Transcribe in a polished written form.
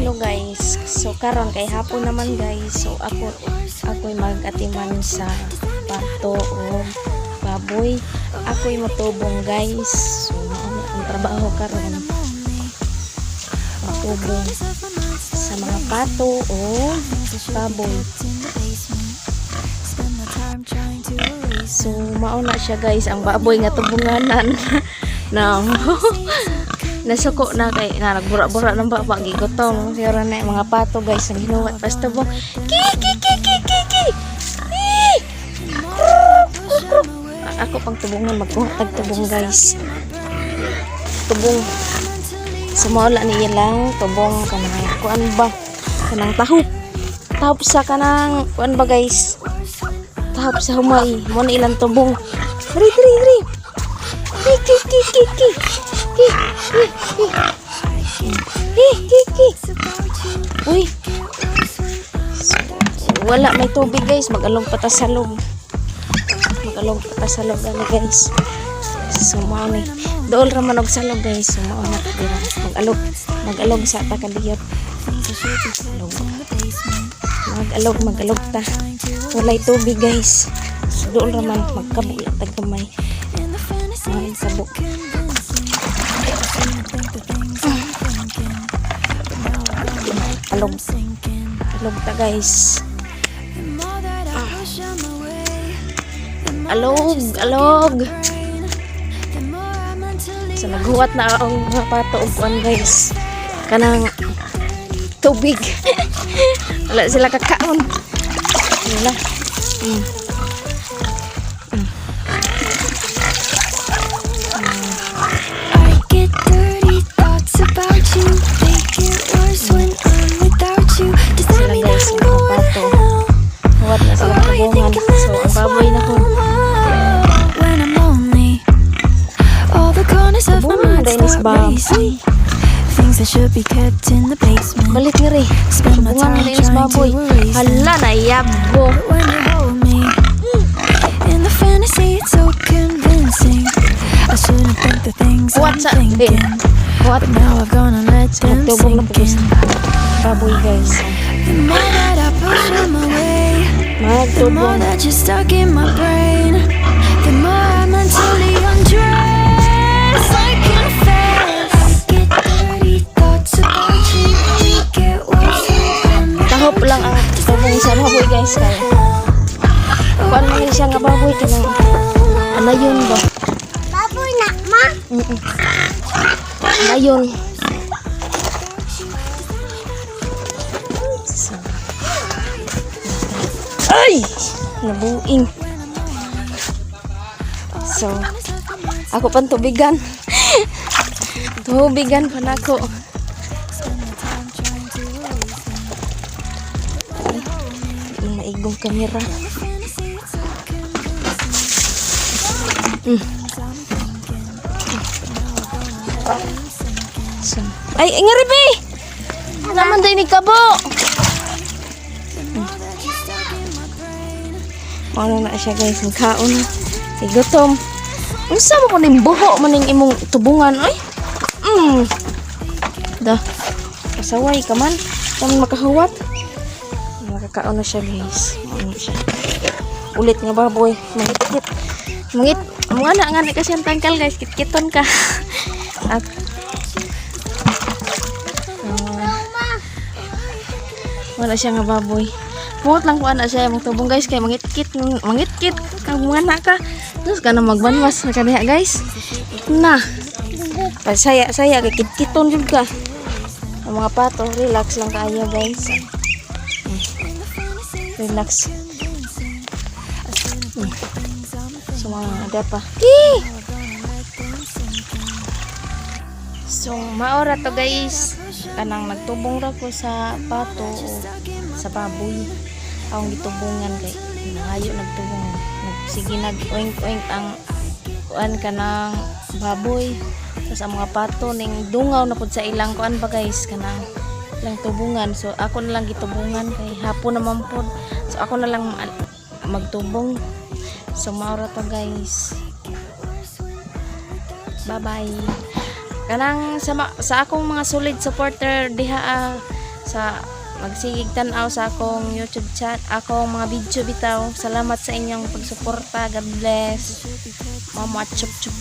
Hello guys. So karon kay hapon naman, guys. So ako'y mag-atiman sa pato o baboy. Ako'y motubong, guys. So mao na ang trabaho karon. Matubong sa mga pato o baboy. So mao na siya, guys, ang baboy nga tubunganan. Now, nasuko na kay na nagbura-bura ng baba, gigutom siguro na yung mga pato, guys, ang hinuwat pas tubong. Ki ki ki ki ki ki. Eh! Kruk, kruk. Ako pang tubungan, magkuha tag tubong, guys, tubong. So mao ni ilang tubong, kanang kuan ba, kanang tahop tahop sa kanang kuan ba, guys, tahop sa humay. Mao na ilang tubong. Diri, diri, diri. Ki ki ki ki ki ki ki ki ki ki ki. Uy, wala may tubig, guys. Mag-alog pa ta salog, mag-alog pa ta salog ani, guys. So mao ni, dool ra man og salog, guys. So mao na dira, mag-alog, mag-alog sa ta kadiyot. Alog, mag-alog, mag-alog ta. Walay tubig, guys. So dool ra man, magkabo lang tag gamay, magkabo. Alog, alog ta, guys. Alog, alog. So naghuwat na ang mga pato og kuan, guys, kanang tubig. Wala sila kakaon. Wala. I get dirty thoughts about you. They get worse when I'm without you. Does that Sila, mean guys, that I'm mga going to pato. Hell? Huwat na sila Or are you tubungan. Thinking So them ang as baboy na ko. Well? When I'm lonely, all the corners of my Tubungan mind na is start ba? Racing. Things that should be kept in the basement. Balik nga rin. Spend my Tubungan time na is trying baboy. To erase them. Hala, naiyabo. But when you hold me in the fantasy, it's so convincing. I shouldn't think the things I'm What's up, babe? Thinking. What? But now I've gone and let them Magtubong na sink po in. Baboy, guys. The more that I push them away, the more Magtubong. That you're stuck in my brain. The more I mentally undress. I confess. I get dirty thoughts about you. They get worse when I'm Tahop lang ang tubong sa baboy, guys, kay kuan man siya nga baboy, kanang anayon ba? Baboy na, ma. Anayon. So, ay! Nabuing. So, ako pang tubigan. Tubigan pa nako. Spend my time trying to erase them. Yung maigong kamera. Fantasy, it's so convincing. Things I'm thinking. But now I've gone and let them sink in. So, ay, ay nga ribi! Naman din ni kabo. The more that you're stuck in my brain. Mao na siya, guys, ang kaon na. Ay, gutom. Unsa mo kuning buho maning imong tubungan oy? Da. Pasaway ka man. Kaman makahuwat. Makakaon na siya, guys. Mao na siya. Ulit nga baboy. Mangitkit. Mangit. Mga na nga na kasi ang tangkal, guys. Kitkiton ka. At wala siya nga baboy. Puot lang ko ana siya imong tubong, guys, kay mangitkit mangitkit kag mga na ka. Terus ka na magbanwas na kaniya, guys. Na. Pasaya saya kay kitkiton jud ka. Ang mga pato, relax lang kaayo, guys. Relax. So mga ada pa. Ki! So maora to, guys. Kanang nagtubong ra ko sa pato o sa baboy. Akong gitubungan kay nangayo nagtubong. Nagsige nag oink oink ang kuan kanang baboy. Tapos ang mga pato ning dungaw na pud sa ilang kuan ba, guys, kanang ilang tubungan. So ako na lang gitubungan kay hapon naman pod. So ako na lang magtubong. So maora to, guys. Bye-bye. Kanang sa akong mga solid supporter diha, ah, Sa magsigig tan-aw sa akong YouTube chat, akong mga video bitaw. Salamat sa inyong pagsuporta. God bless. Mama, chup chup.